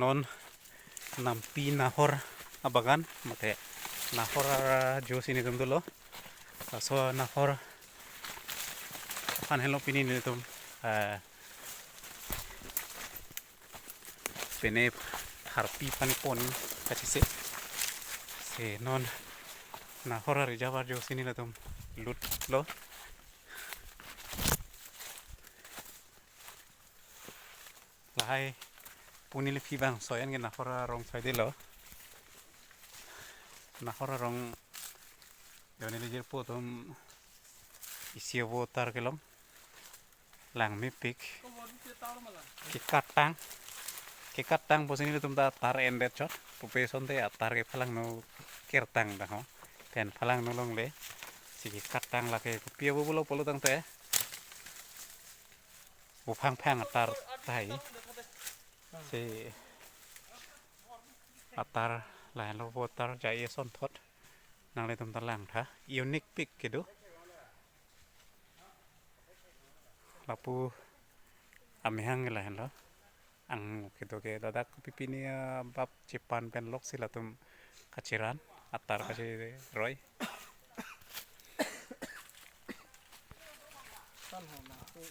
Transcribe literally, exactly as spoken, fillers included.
Non Nampi Nahor abagan, mate Nahor arjo si nelitum dolo. Laso Nahor aphan henlo pini nelitum, eh, pine tharpi aphan pon kachisi. Si non Nahor a-reserve arjo si nelitum lutlo. Lahai pu neli phi bang soi an ke Nahor arong soi delo. Nahor arong yo neli jirpo atum isi avo atar kelong. Langmepik. Kekatang. Kekatang pusi nelitum ta atar endet chot. Pupe asonte atar ke phalangno kertang ta ho. Pen phalangno longle. Si kekatang lake kopi avo pulo pulo tangte. Vo phangphang atar tahai. Si atar lahenlo, vo atar jai asonthot. Nanglitum ta langtha. Unique pik kedo. Lapu amahang ke lahenlo. Ang kedo ke ladak pipini, ah, bap chepan pen lok si latum kacheran atar kacheroi.